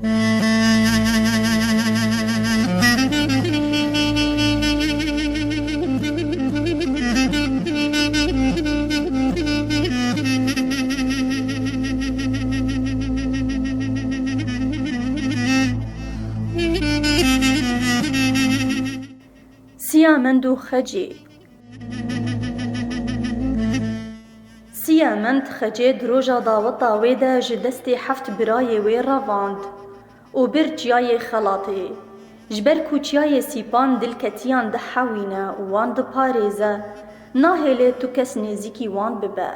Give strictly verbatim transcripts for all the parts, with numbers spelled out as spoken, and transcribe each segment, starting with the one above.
Siyamend û Xecê. Siyamend Xecê di roja daweta wê de ji destê heft birayê wê revand û bir çiyayê xelatê. Ji ber ku çiyayê Sîpan dilketiyan dihewîne û wan diparêze, nahêle tu kes nêzîkî wan bibe.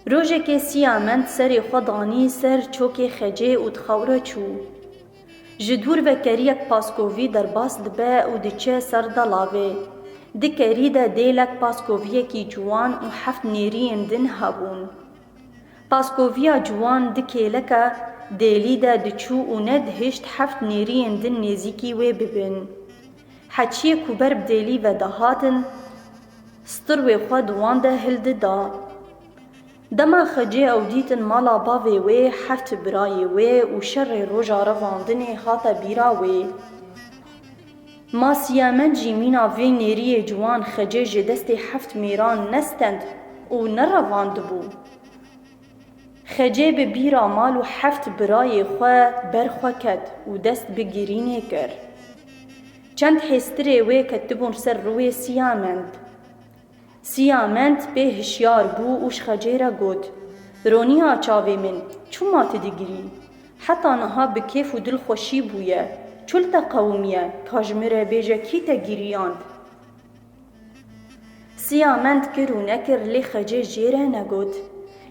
Rojekê Siyamend serê xwe danî ser çokê Xecê û di xew re çû. Ji dûr ve keriyek paskovî derbas dibe û diçe ser delavê. Di kerî de dêlek paskoviyekî ciwan û heft nêriyên din hebûn. Paskoviya ciwan di kêleke dêlî de diçû û nedihişt heft nêriyên din nêzîkî wê bibin. Heçiyê ku ber bi dêlî ve dihatin, stirwê xwe di wan de hildida. Dema Xecê ew dîtin mala bavê wê, heft birayê wê û şerê roja revandinê hate bîra wê. Ma Siyamend jî mîna vê nêriyê ciwan Xecê ji destê heft mêran nestend û nerevandibû. Xecê bi bîra mal û heft birayê xwe ber xwe ket û dest bi girînê kir. Çend hêstirê wê ketibûn ser rûyê Siyamend. Siyamend pê hişyar bû û ji Xecê re got, "Roniya çavê min, çima tu digirî? Heta niha bi kêf û dilxweşî bûye. Çi li te qewimiye, ka ji min re bêje kî te giriyand?" Siyamend kir û nekir, lê Xecê jê re negot.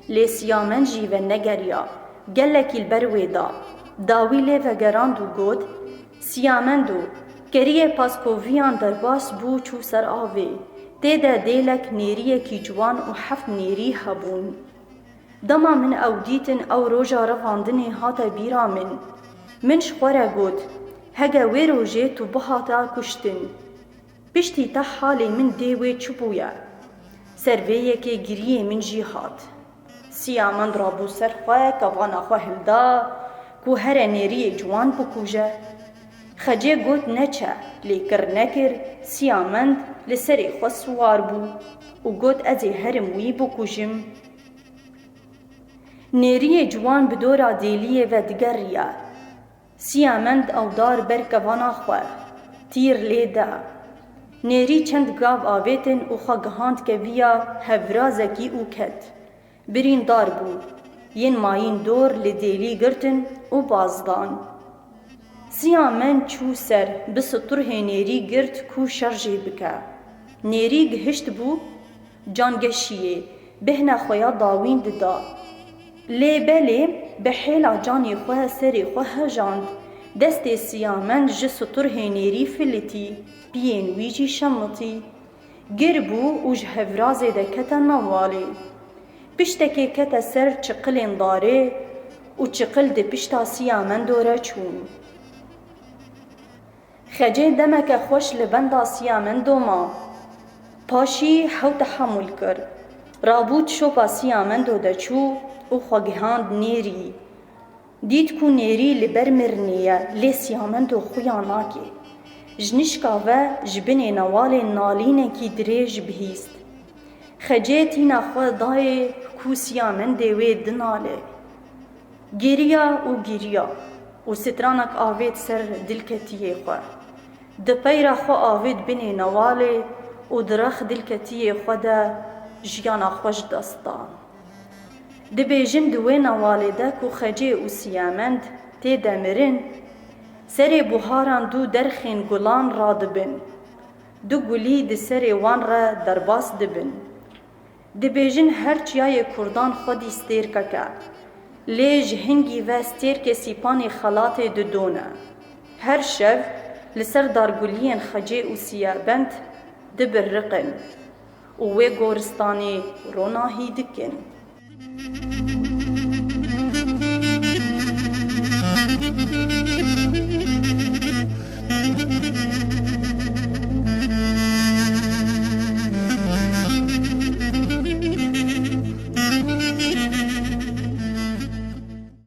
Lê Siyamend jî venegeriya, gelekî li ber wê da. Dawî lê vegerand û got, "Siyamendo, keriyê paskoviyan derbas bû, çû ser avê. Tê de dêlek nêriyekî ciwan û heft nêrî hebûn. Dema min ew dîtin, ew roja revandinê hate bîra min. Min ji xwe re got, 'Hege wê rojê tu bihata kuştin, piştî te halê min dê wê çi bûye?' Ser vê yekê giriyê min jî hat." Siyamend rabû ser xwe, kevana xwe hilda ku here nêriyê ciwan bikuje. Xecê got, "Neçe," lê kir nekir, Siyamend li serê xwe siwar bû û got, "Ez ê herim wî bikujim." Nêriyê ciwan bi dora dêliyê ve digeriya. Siyamend ew dar ber kevana xwe, tîr lê da. Nêrî çend gav avêtin û xwe gihand keviya hevrazekî û ket. Birîndar bû. Yên mayîn dor li dêlî girtin û baz dan. Siyamend çû ser, bi siturhê nêrî girt ku şer jê bike. Nêrî gihişt bû, can geşiyê, bêhna xwe ya dawîn dida. Lê belê bi hêla canê xwe serê xwe hejand. Destê Siyamend ji siturhê nêrî filitî, piyên wî jî şemitî. Gir bû û ji hevrazê de kete nav walê. Piştekê kete ser çiqilên darê û çiqil di pişta Siyamendo re çûn. Xecê demeke xweş li benda Siyamendo ma. Paşî hew tehemûl kir. Rabû di şopa Siyamendo de çû û xwe gihand nêrî. Dît ku nêrî li ber mirinê ye, lê Siyamendo xuya nake. Ji nişka ve ji binê newalê nalînekî dirêj bihîst. Xecê tîna xwe dayê ku Siyamendê wê dinale. Geriya û geriya û stranek avêt ser dilketiyê xwe. Di peyra xwe avêt binê newalê û di rex dilketiyê xwe de jiyana xwe ji dest da. Dibêjin di wê newalê de ku Xecê û Siyamend tê de mirin, serê buharan du derxên gulan radibin. Du gulî di serê wan re derbas dibin. Dibêjin her çiyayê kurdan xwedî stêrkek e. Lê ji hingî ve stêrkê Sîpanê xelatê didone. Her şev li ser darguliyên Xecê û Siyabend dibiriqin û wê goristanê ronahî dikin.